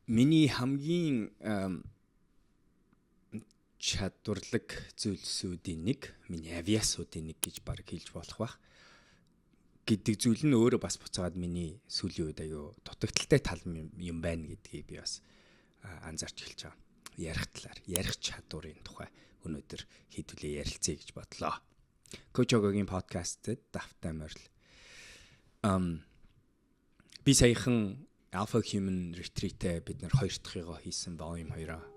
Миний хамгийн чадварлаг зүйлсүүдийн нэг, миний авиасуудын нэг гэж баг хэлж болох байх гэдэг зүйл нь өөрөө бас буцаагаад миний сүүлийн үед аюу дутагдaltaй тал юм байна гэдгийг би бас анзаарч эхэлж байгаа. Ярих талаар, ярих чадварын тухай өнөөдөр хэдүүлээ ярилцъя гэж бодлоо. Coach Ogoгийн подкастт давтай морил. Би саяхан Alpha Human Retreat-ээ бид нар хоёр дахьыгоо хийсэн volume 2-аа.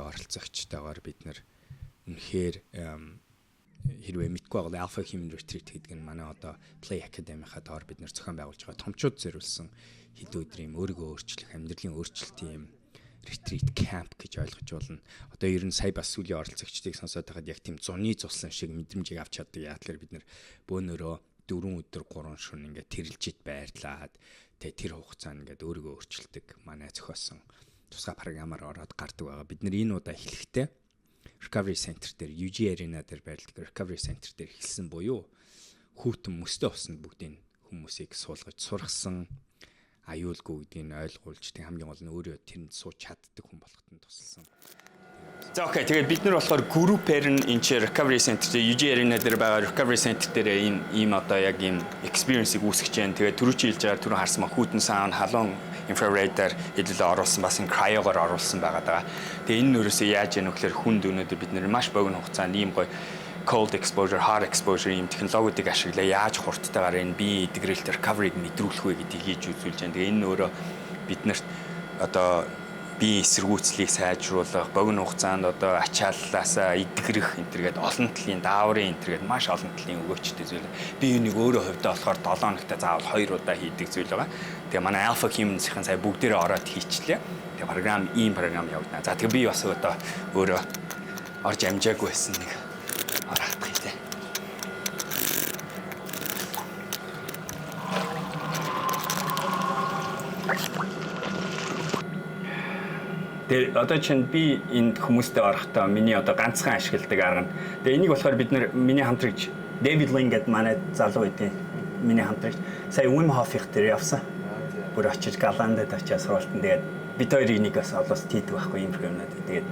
Оролцогчтойгоор бид нар үнэхээр хэрвээ мэдгүй бол Alpha Human Retreat гэдэг нь манай одоо Play Academy-ха доор бид нар зохион байгуулж байгаа томчууд зориулсан хэдэн өдрийн өөрийгөө өөрчлөх, амьдралын өөрчлөлтийн юм retreat camp гэж ойлгож болно. Одоо ер нь сая бас сүүлийн оролцогчдыг сонсоод байхад яг тийм зуны цуслан шиг мэдрэмжийг авч чаддаг. Яг тэр бид нар бөөнөрөө 4 өдөр 3 шөнө ингээд тэрэлжид байрлаад тэгээ тэр хугацаанд ингээд өөрийгөө өөрчилдөг манай зохиосон тусгай програмаар ороод гардаг байгаа. Бид нар энэ удаа эхлэхдээ Recovery Center дээр UG Arena дээр байрладаг Recovery Center дээр эхэлсэн буюу хүүтэн мөстөө усанд бүгдийг хүмүүсийг суулгаж сургасан, аюулгүй гэдгийг нь ойлгуулж тэг хамгийн гол нь өөрөө тэрэнд сууж чаддаг хүн болоход нь тусалсан. За окей, тэгээд бид нар болохоор группээр нь энэ чи Recovery Center дээр UG Arena дээр байгаа Recovery Center дээр энэ ийм одоо яг ийм experience-ийг үүсгэж байна. Тэгээд түрүү чи хэлж байгаа түрүү харсан ма хүүтэн саун халуун infrared-аар хэдүүлээ оруулсан, бас энэ cryo-гоор оруулсан байгаа даа. Тэгээ энэ нь өөрөөсөө яаж яах вэ гэхээр хүнд өнөөдөр бид нэр маш богино хугацаанд ийм гоё cold exposure, hot exposure ийм технологиудыг ашиглаа яаж хурдтайгаар энэ бие эдгэрэлт recovery-г мэдрүүлэх вэ гэдгийг хийж үзүүлж байна. Тэгээ энэ нь өөрөө биднэрт одоо биеийн эсэргүүцлийг сайжруулах, богино хугацаанд одоо ачааллаасаа эдгэрэх энэ төргээд олон талын дааврын энэ төргээд маш олон талын өгөөчтэй зүйл. Би энийг өөрөө хувьдаа болохоор 7 хоногт заавал 2 удаа хийдэг зүйл байгаа. Тэгээ манай Alpha Humans-ийн сая бүгдээрээ ороод хийчлээ. Тэгээ програм ийм програм явагдана. За тэгээ би бас одоо өөрөө орж амжаагүй байсан нэг ороодох юм те. Тэгээ одоо чинь би энд хүмүүстэй орохдоо миний одоо ганцхан ашигладаг арга нь. Тэгээ энийг болохоор бид нэр миний хамтрагч Дэвид Лин гэдэг манай залуу үеийн миний хамтрагч сая Wim Hof-ийн дээр явсан. Бүр очиж Голландд очиж сургалтанд тэгээд бид хоёрыг нэг бас олоос тийдэг байхгүй юм юмнууд. Тэгээд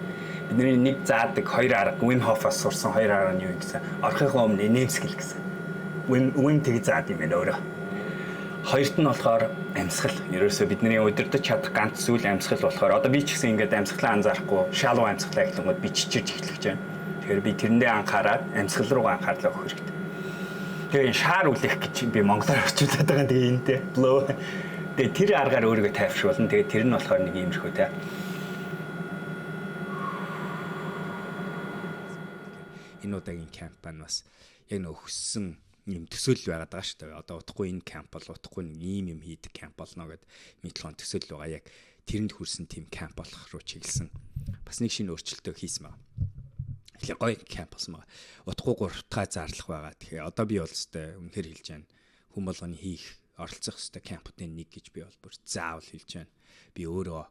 бидний нэг заадаг хоёр арга Wim Hof-аас сурсан хоёр арга нь юу гэсэн. Орохынхоо өмнө нэмсгэл гэсэн. Wim тэг заад юм байна өөрөө. Хоёрт нь болохоор амьсгал. Ерөөсөө бидний удирдах чадах ганц зүйл амьсгал болохоор одоо би ч гэсэн ингээд амьсгалаа анзаарахгүй shallow амьсгалаа эхлэнгүүд би чичирч эхлэх гэж байна. Тэгэхээр би тэрэндээ анхаарад амьсгал руу анхаарлаа өгөх хэрэгтэй. Тэгээ энэ шаар үлэх гэж би монголоор орчуулад байгаа. Тэгээ энэ те blow. Тэгээ тэр аргаар өөрийгөө тайвшруулна. Тэгээ тэр нь болохоор нэг иймэрхүү те. Энэ удаагийн камп маань бас яг нэг өссөн юм төсөөлөл байгаад байгаа шүү дээ. Одоо утгагүй энэ камп бол утгагүй нэг ийм юм хийдэг камп болно гэд мэдлогон төсөөлөл байгаа. Яг тэрэнд хүрсэн тийм камп болох руу чиглэсэн. Бас нэг шинэ өөрчлөлтөө хийсэн байгаа. Тэгэхээр гоё камп болсон байгаа. Утгагүй 3 дахь зарлах байгаа. Тэгэхээр одоо би бол өстой үнэхээр хэлж байна. Хүн болгоны хийх оролцох өстой кампуудын нэг гэж би бол бүр заавал хэлж байна. Би өөрөө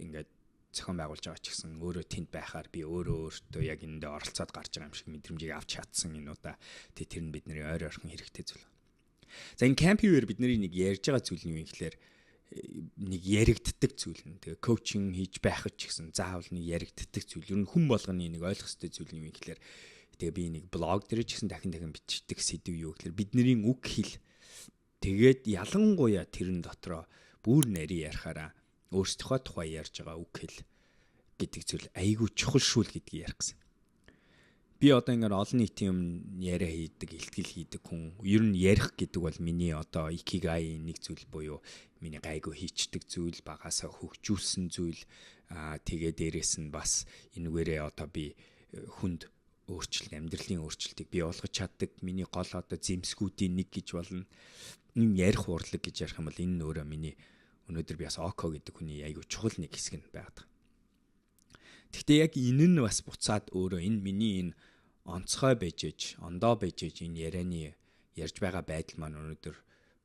ингээд зохион байгуулж байгаа ч гэсэн өөрөө тэнд байхаар би өөрөө өөртөө яг энэндээ оролцоод гарч байгаа юм шиг мэдрэмжийг авч чадсан энэ удаа. Тэгээ тэр нь бидний ойр ойрхон хэрэгтэй зүйл. За энэ кампын үеэр бидний нэг ярьж байгаа зүйл нь юу юм гэхээр нэг яригддаг зүйл нь. Тэгээ коучинг хийж байхад ч гэсэн заавал нэг яригддаг зүйл. Ер нь хүн болгоны нэг ойлгох ёстой зүйл нь юу юм гэхээр тэгээ би нэг блог дээр ч гэсэн дахин дахин бичдэг сэдв юу гэхээр бидний үг хэл тэгээд ялангуяа тэрэн дотроо бүр нарийн ярихаараа өөрсдийнхөө тухай ярьж байгаа үг хэл гэдэг зүйл айгүй чухал шүүл гэдгийг ярих гэсэн. Би одоо ингээд олон нийтийн юм яриа хийдэг, илтгэл хийдэг хүн. Ер нь ярих гэдэг бол миний одоо икигай нэг зүйл буюу миний гайгүй хийчдэг зүйл, багасаа хөгжүүлсэн зүйл. Тэгээ дээрэс нь бас энүүгээрээ одоо би хүнд өөрчлөлт, амьдралын өөрчлөлтийг бий болгож чаддаг. Миний гол одоо зэмсгүүдийн нэг гэж болно. Энэ ярих урлаг гэж ярих юм бол энэ нь өөрөө миний өнөөдөр би бас Око гэдэг хүний айгүй чухал нэг хэсэг нь байгаад байгаа. Гэхдээ яг энэ нь бас буцаад өөрөө энэ миний энэ онцгой байж ээж, ондоо байж ээж энэ ярианы ярьж байгаа байдал маань өнөөдөр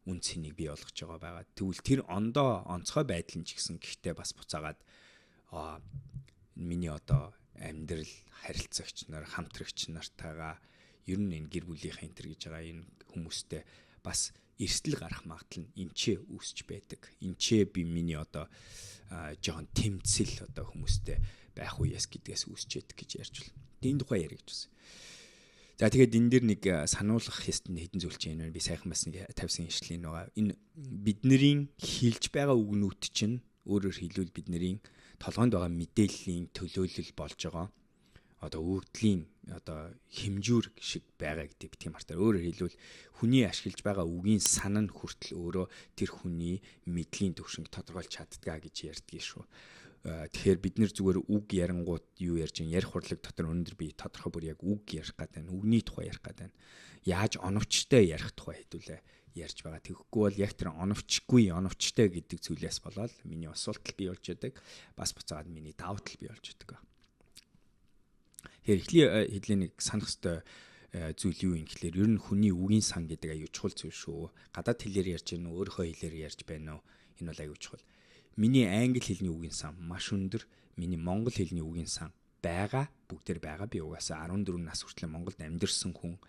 үн цэнийг бий болгож байгаа байгаа. Тэгвэл тэр ондоо онцгой байдал нь ч гэсэн гэхдээ бас буцаагаад миний одоо амьдрал харилцагч нар, хамтрагч нартайгаа ер нь энэ гэр бүлийнхээ энэ төр гэж байгаа энэ хүмүүстэй бас эрсдэл гарах магадлал нь энчээ үүсч байдаг. Энчээ би миний одоо жоохон тэмцэл одоо хүмүүстэй байх үеэс гэдгээс үүсч байдаг гэж ярьж байна. Энэ тухай ярих гэж байна. За тэгээд энэ дэр нэг сануулгах хэстэнд хэдэн зүйл чинь энэ би сайхан бас нэг тавьсан ишлэл энэ байгаа. Энэ бидний хэлж байгаа үгнүүд чинь өөрөөр хэлбэл бидний толгойнд байгаа мэдээллийн төлөөлөл болж байгаа одоо өгөгдлийн одоо хэмжүүр шиг байгаа гэдэг битгий мартаар. Өөрөөр хэлбэл хүний ашиглаж байгаа үгийн сан нь хүртэл өөрөө тэр хүний мэдлийн төвшинг тодорхойлж чаддгаа гэж ярьдгийг шүү. Тэгэхээр бид нэр зүгээр үг ярангуут юу ярьж юм ярих хурлаг дотор өндөр би тодорхой бүр яг үг ярих гэдэг байна. Үгний тухай ярих гэдэг байна. Яаж оновчтой ярих тухай хэдүүлээ ярьж байгаа. Тэгэхгүй бол яг тэр оновчгүй, оновчтой гэдэг зүйлээс болоод миний усуултал бий болж яадаг. Бас буцаагаад миний давуу тал бий болж яадаг. Тэгэхээр эхлээ хэдлийн нэг санах ёстой зүйл юу юм гэхлээр ер нь хүний үгийн сан гэдэг аюу чухал зүйл шүү. Гадаад хэлээр ярьж гэнэ үү, өөрийнхөө хэлээр ярьж байна уу? Энэ бол аюу чухал. Миний англи хэлний үгийн сан маш өндөр, миний монгол хэлний үгийн сан байгаа, бүгдээр байгаа. Би угаасаа 14 нас хүртэл Монголд амьдарсан хүн,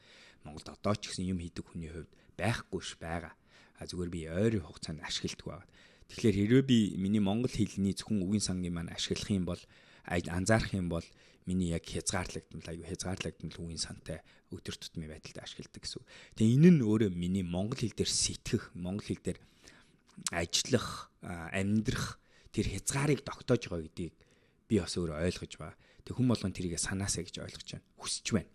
Монголд одоо ч гэсэн юм хийдэг хүний хувьд байхгүй ш байгаа. А зүгээр би ойрын хугацаанд ашигладаг байгаа. Тэгэхээр хэрвээ би миний монгол хэлний зөвхөн үгийн сангийн маань ашиглах юм бол анзаарах юм бол миний яг хязгаарлагдмал аюу хязгаарлагдмал үгийн сантай өдөр тутмын байдалд ашигладаг гэсэн үг. Тэгээ энэ нь өөрөө миний монгол хэл дээр сэтгэх, монгол хэл дээр ажиллах, амьдрах тэр хязгаарыг тогтоож байгаа гэдгийг би бас өөрөө ойлгож байгаа. Тэг хүн болгон тэрийг санаасаа гэж ойлгож байна. Хүсэж байна.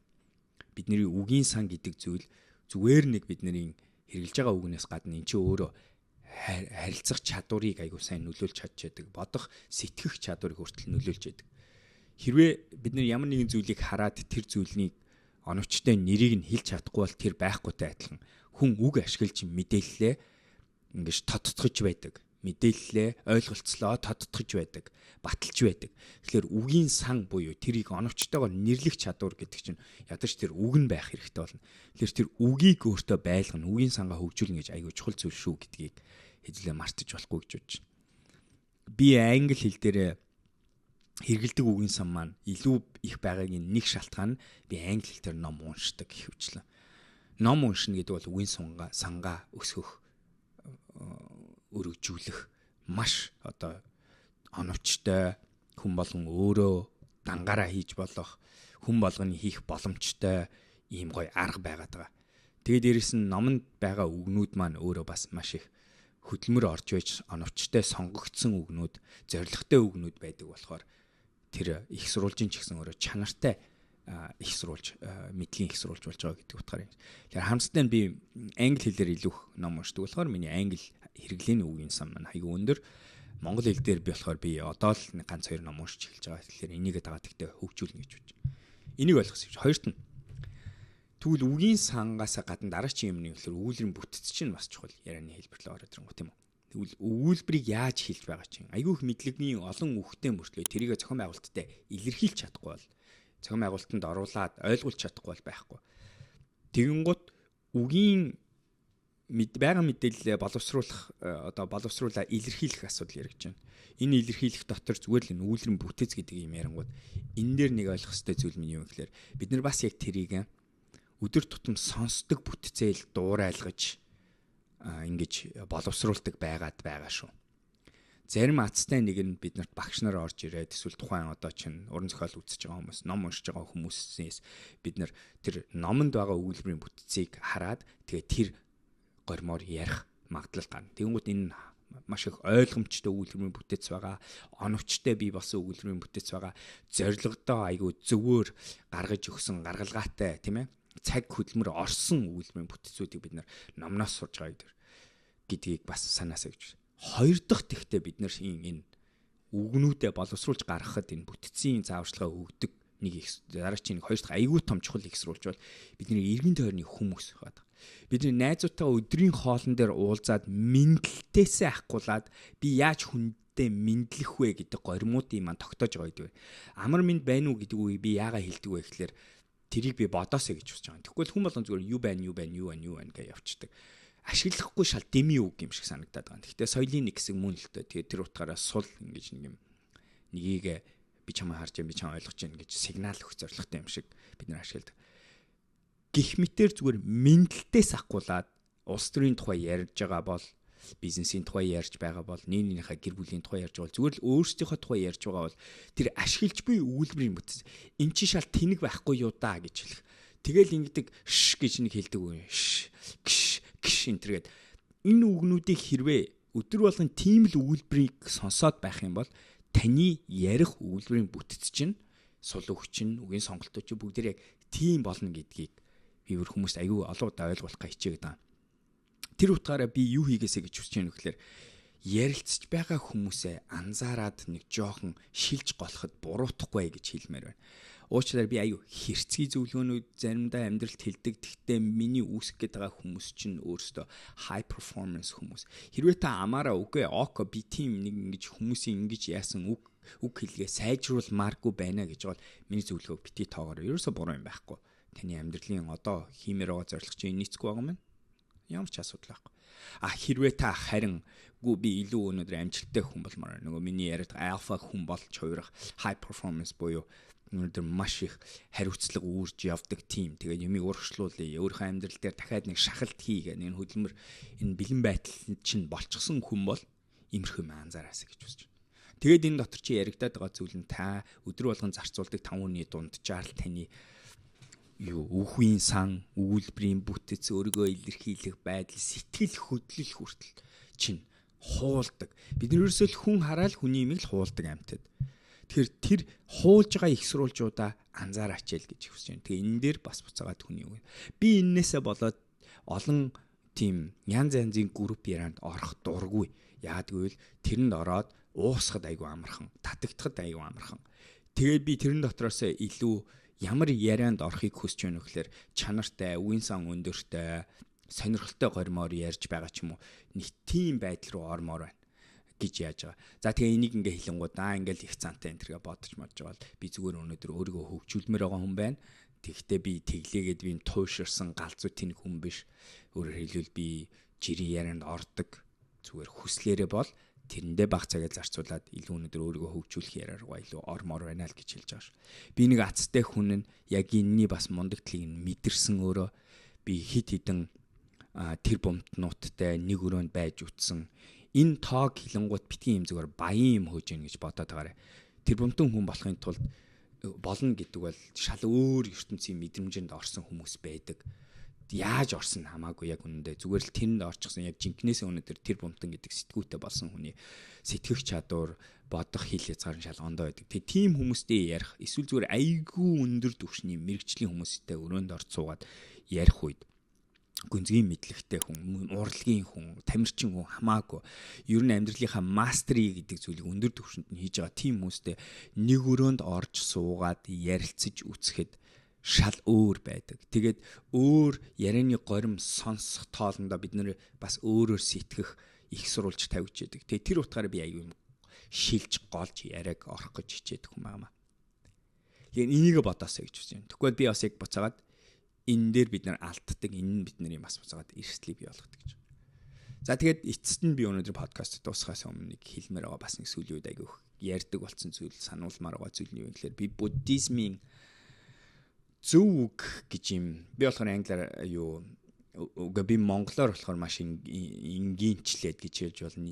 Бидний үгийн сан гэдэг зүйл зүгээр нэг бидний хэрэглэж байгаа үгнээс гадна эн чинь өөрөө харилцах чадварыг айгуу сайн нөлөөлж чадчихэдэг. Бодох, сэтгэх чадварыг хүртэл нөлөөлж яадаг. Хэрвээ бид нар ямар нэгэн зүйлийг хараад тэр зүйлийг оновчтой нэрийг нь хэлж чадахгүй бол тэр байхгүйтэй адилхан. Хүн үг ашиглаж мэдээллээ ингэж тодтогч байдаг. Мэдээллээ ойлголцлоо тодтогч байдаг, баталж байдаг. Тэгэхээр үгийн сан буюу тэрийг оновчтойгоор нэрлэх чадвар гэдэг чинь ядаж тэр үг нь байх хэрэгтэй болно. Тэгэхээр тэр үгийг өөртөө байлгана, үгийн сангаа хөгжүүлнэ гэж айгүй чухал зүйл шүү гэдгийг хэзээ мартаж болохгүй гэж бодож байна. Би англи хэл дээрээ хэрэгэлдэг үгийн сан маань илүү их байгаагийн нэг шалтгаан нь би англи хэл дээр ном уншдаг гэх хвчлэн. Ном уншина гэдэг бол үгийн сангаа өсгөх, өргөжүүлэх маш одоо оновчтой, хүн болгон өөрөө дангаараа хийж болох, хүн болгоны хийх боломжтой ийм гоё арга байгаад байгаа. Тэгээд дээрэс нь номонд байгаа үгнүүд маань өөрөө бас маш их хөдөлмөр орж байж оновчтой сонгогдсон үгнүүд, зоригтой үгнүүд байдаг болохоор тэр их сурвалжийн ч гэсэн өөрөө чанартай их сурвалж, мэдлийн их сурвалж болж байгаа гэдэг утгаар юм. Тэгэхээр харамсалтай нь би англи хэлээр илүү их ном уншдаг болохоор миний англи хэрэглээний үгийн сан маань айгүй өндөр. Монгол хэл дээр би болохоор би одоо л ганц хоёр ном уншиж эхэлж байгаа. Тэгэхээр энийг дагаад тэгтээ хөгжүүлнэ гэж бодож байна. Энийг ойлгох хэрэгтэй. Хоёрт нь тэгвэл үгийн сангаас гадна дараагийн юм нэг гэхээр өгүүлбэрийн бүтэц чинь бас чухал ярианы хэлбэрлээ ороод ирэнгүү тийм үү. Тэгвэл өгүүлбэрийг яаж хэлж байгаа чинь айгүй их мэдлэгний олон үгтэй мөртлөө тэрийг зохион байгуулалттай илэрхийлж чадахгүй бол зохион байгуулалтанд оруулаад ойлгуулж чадахгүй бол байхгүй. Тэгэнгүүт үгийн байгаа мэдээлэлээ боловсруулах одоо боловсруулаа илэрхийлэх асуудал яригдж байна. Энэ илэрхийлэх дотор зүгээр л энэ өгүүлбэрийн бүтэц гэдэг юм ярангууд энэ дээр нэг ойлгох ёстой зүйл минь юу гэхээр бид нар бас яг тэрийг өдөр тутам сонсдог бүтцээл дуурайлгаж ингэж боловсруулдаг байгаад байгаа шүү. Зарим азтай нэг нь бид нарт багш нар орж ирээд эсвэл тухайн одоо чинь уран зохиол үзэж байгаа хүмүүс, ном уншиж байгаа хүмүүсээс бид нар тэр номонд байгаа өгүүлбэрийн бүтцийг хараад тэгээ тэр гормоор ярих магадлал гарна. Тэгэнгүүт энэ маш их ойлгомжтой өгүүлбэрийн бүтэц байгаа, оновчтой бий болсон өгүүлбэрийн бүтэц байгаа, зорилгодоо айгүй зөвөр гаргаж өгсөн гаргалгаатай тийм цаг хөдөлмөр орсон өгүүлбэрийн бүтцүүдийг бид нар номноос сурж байгаа гэдгийг бас санаасаа гэж. Хоёр дахь тэгтээ бид нар энэ үгнүүдээ боловсруулж гаргахад энэ бүтцийн зааварчилгаа өгдөг нэг их дараагийн нэг хоёр дахь айгүй том чухал их сурвалж бол бидний эргэн тойрны хүмүүс байдаг. Бидний найзуудтайгаа өдрийн хоолн дээр уулзаад мэдлэлтээсээ ахгуулаад би яаж хүндээ мэдлэх вэ гэдэг горимуудыг маань тогтоож байгаа гэдэг. Амар мэд байна уу гэдэг үгийг би яагаад хэлдэг вэ гэхлээр тэрийг би бодоосэй гэж бодож байгаа. Тэгэхгүй бол хүн болгон зүгээр юу байна, юу байна, юу байна, юу байна гэж явчихдаг. Ашиглахгүй шал дэмий үг юм шиг санагдаад байгаа. Гэхдээ соёлын нэг хэсэг мөн л дээ. Тэгээд тэр утгаараа сул ингэж нэг юм нэгийг би чамаа харж байна, би чамаа ойлгож байна гэж сигнал өгөх зорилготой юм шиг бид нар ашигладаг. Гэх мэтэр зүгээр мэдлэлтээс ахгуулаад улс төрийн тухай ярьж байгаа бол, бизнесийн тухай ярьж байгаа бол, нийгмийнхаа гэр бүлийн тухай ярьж байгаа бол, зүгээр л өөрсдийнхөө тухай ярьж байгаа бол тэр ашиглаж буй өгүүлбэрийн бүтэц эн чинь шал тэнэг байхгүй юу даа гэж хэлэх. Тэгэл ингэдэг ш гэж нэг хэлдэг үү. Ш гш гш энтергээд энэ үгнүүдийг хэрвээ өдөр болгон тийм л өгүүлбэрийг сонсоод байх юм бол таны ярих өгүүлбэрийн бүтэц чинь, сул үг чинь, үгийн сонголтууд чинь бүгдээр яг тийм болно гэдгийг би өөр хүмүүст аюу олон удаа ойлгуулах хичээгээд байгаа. Тэр утгаараа би юу хийгээсэй гэж хүсэж байна гэхээр ярилцж байгаа хүмүүсээ анзаараад нэг жоохон шилж голоход буруутахгүй гэж хэлмээр байна. Уучлаарай, би аюу хэрцгий зөвлөгөөнүүд заримдаа амьдралд хэлдэг. Гэхдээ миний үүсгэх гээд байгаа хүмүүс чинь өөрсдөө high performance хүмүүс. Хэрвээ та амаараа үгүй око би тийм нэг ингэж хүмүүсийн ингэж яасан үг хэлгээ сайжруулмааргүй байна гэж бол миний зөвлөгөөг бити тоогоор ерөөсө буруу юм байхгүй. Таны амьдралын одоо хиймээр байгаа зорилго чинь нийцэхгүй байгаа юм. Ямар ч асуудал байхгүй. А хэрвээ та харин гүү би илүү өнөөдөр амжилттай хүн болмоор, нөгөө миний яриад альфа хүн болж хувирах high performance буюу өнөөдөр маш их хариуцлага үүрж явдаг тим. Тэгээд юмыг урагшлуулъя. Өөрийнхөө амьдрал дээр дахиад нэг шахалт хийгээ. Нэг хөдөлмөр энэ бэлэн байдал чинь болчихсон хүн бол иймэрхүү юм анзаараасай гэж хүсэж байна. Тэгээд энэ дотор чи яригадаад байгаа зүйл нь та өдөр болгон зарцуулдаг 5 үний дунджаар л таны юу үхвийн сан, өгүүлбэрийн бүтэц, өөрийгөө илэрхийлэх байдал, сэтгэл хөдлөл хүртэл чинь хуулдаг. Бид нар ерөөсөө л хүн хараал хүний имийг л хуулдаг амьтад. Тэгэхээр тэр хуулж байгаа их сурвалжуудаа анзаараач л гэж хүсэж байна. Тэгээ энэ дээр бас буцаагаад хүний үг. Би эннээсээ болоод олон тийм янз янзын групп ярианд орох дургүй. Яагад гэвэл тэрэнд ороод уусахад айгүй амархан, татагдахад айгүй амархан. Тэгээд би тэрэн дотроос илүү ямар ярианд орохыг хүсэж байна вэ гэхээр чанартай, үгийн сан өндөртэй, сонирхолтой гормоор ярьж байгаа ч юм уу. Нэг тийм байдал руу ормоор байна гэж яаж байгаа. За тэгээ энийг ингээ хэлэнгууд аа ингээл их цантай энэ тэргээ бодож модж байгаа бол би зүгээр өнөөдөр өөрийгөө хөгжүүлмээр байгаа хүн байна. Тэгэхдээ би тэглээгээд би туйширсан галзуу тэнэг хүн биш. Өөрөөр хэлбэл би жирийн ярианд ордог. Зүгээр хүслээрээ бол тэрэндээ баг цагаа зарцуулаад илүү өнөөдөр өөрийгөө хөгжүүлэх яриаргаа илүү ормоор байна л гэж хэлж байгаа ш. Би нэг азтай хүн нь яг энэний бас мундаг талыг нь мэдэрсэн өөрөө. Би хит хитэн тэр бумтнуудтай нэг өрөөнд байж үтсэн. Энэ тоог хилэнгуут битгий юм зүгээр баян юм хөөж гин гэж бодоод байгаарэ. Тэр бумтан хүн болохын тулд болно гэдэг бол шал өөр ертөнцийн мэдрэмжинд орсон хүмүүс байдаг. Яаж орсон хамаагүй яг үнэндээ зүгээр л тэрэнд орчихсон яг жинкнээсээ өнөөдөр тэр бумтан гэдэг сэтгүүтэй болсон хүний сэтгэх чадвар, бодох хил хязгаар нь шал ондоо байдаг. Тэгээ тийм хүмүүстэй ярих эсвэл зүгээр айгүй өндөр түвшний мэрэгжлийн хүмүүстэй өрөөнд орж суугаад ярих үед гүнзгий мэдлэгтэй хүн, урлагийн хүн, тамирчин хүн хамаагүй. Ер нь амьдралынхаа мастери гэдэг зүйлийг өндөр түвшинд нь хийж байгаа тийм хүмүүстэй нэг өрөөнд орж суугаад ярилцаж үзэхэд шал өөр байдаг. Тэгээд өөр ярианы горим сонсох тоолондоо бид нэр бас өөрөөр сэтгэх их сурвалж тавьж яадаг. Тэгээд тэр утгаараа би аягүй юм шилж голж яриаг орох гэж хичээдэг хүн байна. Тэгээд энийг бодоосэй гэж үзсэн. Тэгвэл би бас яг буцаагаад энэ дээр бид нар алддаг, энэ нь бид нарын бас буцаагаад эрсдлийг бий болгодог гэж. За тэгээд эцэст нь би өнөөдөр подкаст дуусгахаас өмнө нэг хэлмээр байгаа бас нэг сүүлийн үед айгүй ярьдаг болсон зүйл, сануулмаар байгаа зүйл нь юу вэ гэхээр би буддизмын зөв үг гэж юм. Би болохоор англиар юу үгүй би монголоор болохоор маш энгийнчлээд гэж хэлж болно.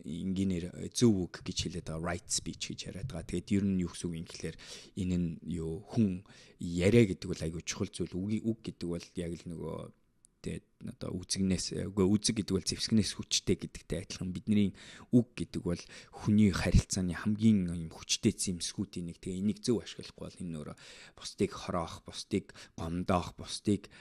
Энгийнээр зөв үг гэж хэлээд байгаа, right speech гэж яриад байгаа. Тэгээд ер нь юу гэсэн үг юм гэхээр энэ нь юу хүн яриа гэдэг бол айгүй чухал зүйл. Үг гэдэг бол яг л нөгөө тэгээд одоо үзэгнээс үгүй үзэг гэдэг бол зэвсгнээс хүчтэй гэдэгтэй адилхан бидний үг гэдэг бол хүний харилцааны хамгийн юм хүчтэй зэмсгүүдийн нэг. Тэгээ энийг зөв ашиглахгүй бол энэ өөрөө бусдыг хороох, бусдыг гомдоох, бусдыг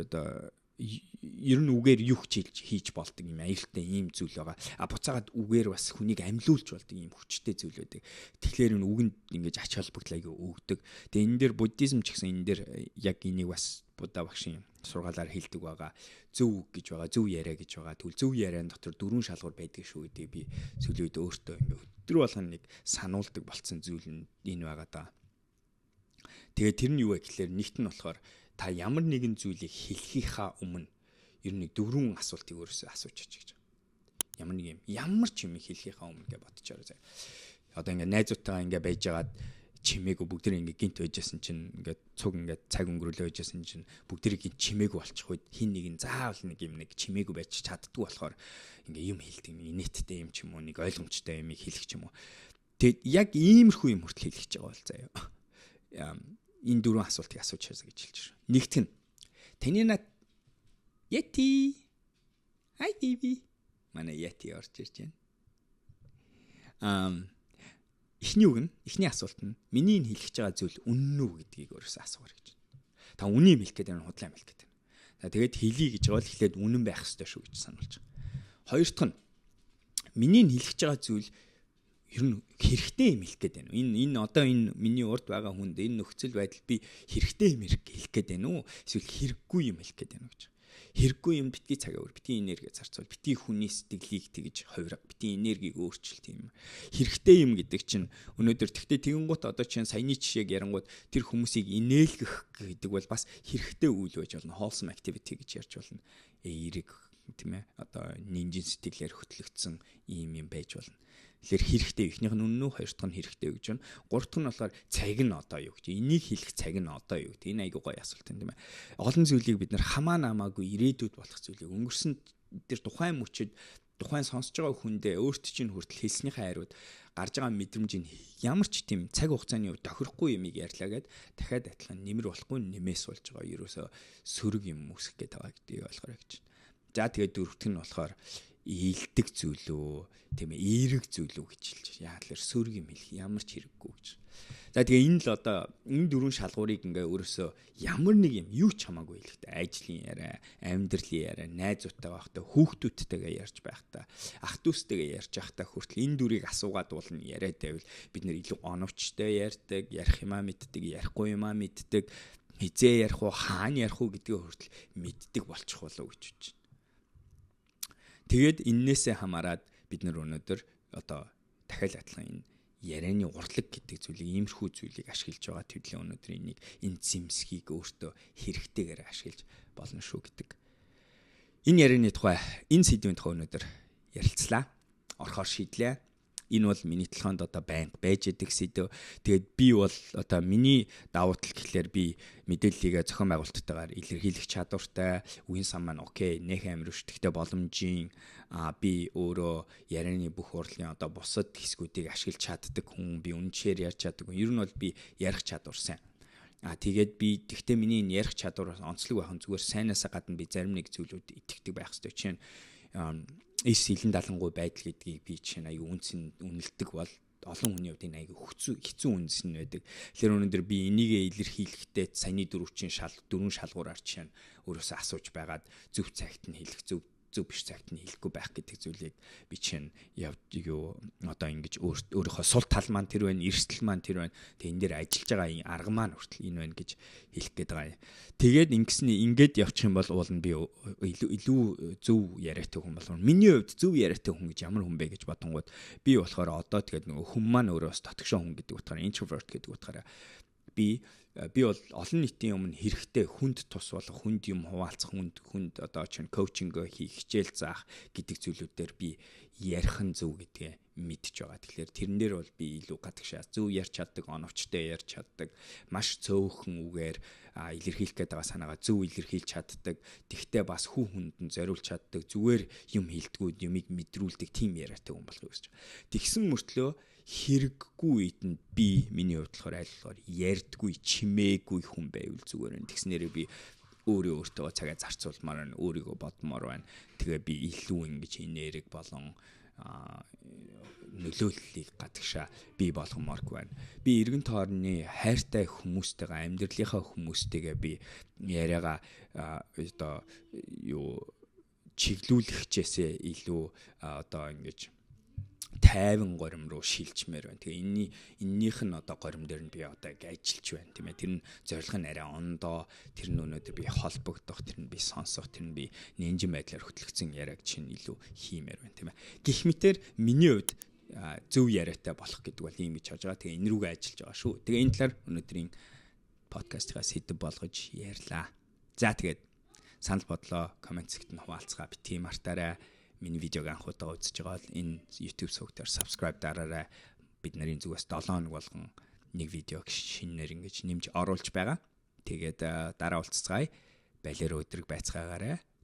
одоо ер нь үгээр юу хийж хийж болдог юм аюултай ийм зүйл байгаа. А буцаагаад үгээр бас хүнийг амьлуулж болдог ийм хүчтэй зүйл байдаг. Тэгэхээр энэ үгэнд ингэж ач холбогдол аягүй өгдөг. Тэгээ энэ дээр буддизм ч гэсэн энэ дээр яг энийг бас Будда багшийн сургаалаар хэлдэг байгаа. Зөв үг гэж байгаа, зөв яриа гэж байгаа. Тэгвэл зөв яриан дотор дөрвөн шалгуур байдаг шүү гэдгийг би сүүлийн үед өөртөө ингээ өдөр болгоно нэг сануулдаг болцсон зүйл нь энэ байгаа даа. Тэгээ тэр нь юу вэ гэхлээр нэгт нь болохоор Та ямар нэгэн зүйлийг хэлхийнхаа өмнө ер нь дөрвөн асуултыг өөрөөсөө асууж чаж гэж. Ямар нэг юм, ямар ч юм хэлхийнхаа өмнө гэж бодчихоор заяа. Одоо ингээ найзуудтайгаа ингээ байж байгаад чимээгүй бүгд нэг ингээ гинт байжсэн чинь ингээ цуг ингээ цаг өнгөрүүлээ байжсэн чинь бүгд гинт чимээгүй болчих үед хин нэг нь заавал нэг юм нэг чимээгүй байж чаддгүй болохоор ингээ юм хэлдэг, нэг инээдтэй юм ч юм уу, нэг ойлгомжтой юмыг хэлэх ч юм уу. Тэгээд яг иймэрхүү юм хүртэл хэлэх гэж байгаа бол заяа. Энэ дөрвөн асуултыг асууж чаасаа гэж хэлж байна. Нэгт нь таны над Yeti. Hi baby. Манай Yeti орж ирж байна. Эхний үг нь, эхний асуулт нь миний энэ хэлэх гэж байгаа зүйл үнэн үү гэдгийг өөрөөсөө асуугаар гэж байна. Та үнэн юм хэлэх гээд байна, худлаа юм хэлэх гээд байна. За тэгээд хэлье гэж байгаа бол эхлээд үнэн байх ёстой шүү гэж сануулж байгаа. Хоёр дахь нь миний энэ хэлэх гэж байгаа зүйл ер нь хэрэгтэй юм хэлэх гээд байна. Энэ одоо энэ миний урд байгаа хүнд энэ нөхцөл байдал би хэрэгтэй юм хэлэх гээд байна уу? Эсвэл хэрэггүй юм хэлэх гээд байна уу гэж. Хэрэггүй юм битгий цагаа өөр, битгий энерги зарцуул, битгий хүний сэтгэлийг тэгж хувирга, битгий энергийг өөрчил тийм. Хэрэгтэй юм гэдэг чинь өнөөдөр тэгтээ тэгэнгუთ одоо чинь саяны жишээг ярангууд тэр хүмүүсийг инээлгэх гэдэг бол бас хэрэгтэй үйл байж болно. Wholesome activity гэж ярьж болно. Эерэг тийм ээ. Одоо нинжин сэтгэлээр хөтлөгдсөн ийм юм байж болно. Тэгэхээр хэрэгтэй эхнийх нь үнэн үү, хоёр дахь нь хэрэгтэй гэж байна. Гурав дахь нь болохоор цаг нь одоо юу гэж. Энийг хэлэх цаг нь одоо юу гэдэг. Энэ айгуу гоё асуулт юм тийм ээ. Олон зүйлийг бид нар хамаа намаагүй ирээдүйд болох зүйлийг өнгөрсөн тэр тухайн мөчид тухайн сонсож байгаа хүндээ өөрт чинь хүртэл хэлснийхээ хариуд гарч байгаа мэдрэмж нь ямар ч тийм цаг хугацааны хувьд тохирохгүй юмыг ярьлаа гэд дахиад адилхан нэмэр болохгүй нэмээс болж байгаа. Ерөөсөө сөрөг юм үүсгэх гээд байгаа гэдгийг ойлгоорой гэж. За тэгээд дөрөвтг нь болохоор ийдэг зүйл үү, тийм ээ, эерэг зүйл үү гэж хэлж байна. Яг л сөрөг юм хэлэх ямар ч хэрэггүй гэж. За тэгээ энэ л одоо энэ дөрвөн шалгуурыг ингээ өөрөөсөө ямар нэг юм юу ч хамаагүй хэлэхдээ ажлын яриа, амьдралын яриа, найзуудтайгаа байхдаа, хүүхдүүдтэйгээ ярьж байхдаа, ах дүүстэйгээ ярьж байхдаа хүртэл энэ дүрийг асуугаад уулна яриад байвал бид нэр илүү оновчтой ярьдаг, ярих юмаа мэддэг, ярихгүй юмаа мэддэг, хизээ ярих уу, хаана ярих уу гэдгээ хүртэл мэддэг болчих болов гэж бодож байна. Тэгээд эннээсээ хамаарад бид нар өнөөдөр одоо дахиад адилхан энэ ярианы урлаг гэдэг зүйлийг иймэрхүү зүйлийг ашиглаж байгаа төдлийн өнөөдөр энийг энэ зэмсгийг өөртөө хэрэгтэйгээр ашиглаж болно шүү гэдэг. Энэ ярианы тухай, энэ сэдвийн тухай өнөөдөр ярилцлаа. Орхоор шийдлээ. Энэ бол миний толгойнд одоо байнга байж идэг сэдв. Тэгээд би бол одоо миний давуу тал гэхлээр би мэдээллийгээ зохион байгуулалттайгаар илэрхийлэх чадвартай, үеийн сан маань окей, нэх амир биш. Гэхдээ боломжийн би өөрөө ярианы бүх урлагийн одоо бусад хэсгүүдийг ашиглаж чаддаг хүн, би үнэнчээр ярьж чаддаг хүн. Ер нь бол би ярих чадвар сайн. Тэгээд би тэгтээ миний энэ ярих чадвар онцлог байх нь зүгээр сайнаасаа гадна би зарим нэг зүйлүүд итгэдэг байх хэрэгтэй. Жишээ нь эс илэн далангуй байдал гэдгийг би чинь аягүй үнсэн үнэлдэг бол олон хүний хувьд энэ аягүй хэцүү үнс нь байдаг. Тэгэхээр өнөөдөр би энийгээ илэрхийлэхдээ саяны дөрвөн шалгуураар чинь өөрөөсөө асууж байгаад зөв цагт нь хэлэх, зөв биш цагт нь хэлэхгүй байх гэдэг зүйлийг би чинь юу одоо ингэж өөрийнхөө сул тал маань тэр байна, эрсдэл маань тэр байна. Тэгээ энэ дээр ажиллаж байгаа арга маань хүртэл энэ байна гэж хэлэх гээд байгаа юм. Тэгээд ингэсний ингээд явчих юм бол уул нь би илүү зөв яриатай хүн болно. Миний хувьд зөв яриатай хүн гэж ямар хүн бэ гэж бодонгууд би болохоор одоо тэгээд нөгөө хүн маань өөрөө бас дотгошоо хүн гэдэг утгаараа introvert гэдэг утгаараа би бол олон нийтийн өмнө хэрэгтэй хүнд тус болох, хүнд юм хуваалцах, хүнд одоо чинь коучинг хийх, хичээл заах гэдэг зүйлүүдээр би ярих нь зөв гэдгээ мэдж байгаа. Тэгэхээр тэрэн дээр бол би илүү гадагшаа зөв ярьж чаддаг, оновчтой ярьж чаддаг, маш цөөхөн үгээр илэрхийлэх гээд байгаа санаагаа зөв илэрхийлж чаддаг. Тэгтээ бас хүү хүнд нь зориулж чаддаг, зүгээр юм хэлдгүүд, юмыг мэдрүүлдэг тийм яриатай хүн болохыг хүсэж байгаа. Тэгсэн мөртлөө хэрэггүй үед нь би миний хувьд болохоор аль болохоор ярьдгүй, чимээгүй хүн байвал зүгээр байна. Тэгснээрээ би өөрөө өөртөө цагаа зарцуулмаар байна, өөрийгөө бодмоор байна. Тэгээ би илүү ингэж энерги болон нөлөөллийг гадагшаа бий болгомооргүй байна. Би эргэн тойрны хайртай хүмүүстэйгээ, амьдралынхаа хүмүүстэйгээ би яриагаа одоо юу чиглүүлэхчээсээ илүү одоо ингэж 50 горим руу шилжмээр байна. Тэгээ эннийх нь одоо горим дээр нь би одоо ингэ ажиллаж байна, тийм ээ. Тэр нь зорилго нь арай ондоо, тэр нь өнөөдөр би холбогдох, тэр нь би сонсох, тэр нь би нэнжин байдлаар хөтлөгдсөн яриаг чинь илүү хиймээр байна, тийм ээ. Гэх мэтэр миний хувьд зөв яриатай болох гэдэг бол ийм гэж харж байгаа. Тэгээ энэ рүүгээ ажиллаж байгаа шүү. Тэгээ энэ талаар өнөөдрийн подкастын дугаар ярилцлаа. Подкастынхаа сэдэв болгож ярьлаа. За, тэгээд санал бодлоо comment хэсэгт нь хуваалцгаа битгий мартаарай. Миний видеог анх удаа үзэж байгаа бол энэ YouTube сувг дээр subscribe дараарай. Бид нарын зүгээс 7 хоног болгон нэг видеог шинээр ингэж нэмж оруулж байгаа. Тэгээд дараа уулзцгаая. Балер өдрөг байцгаагаарай.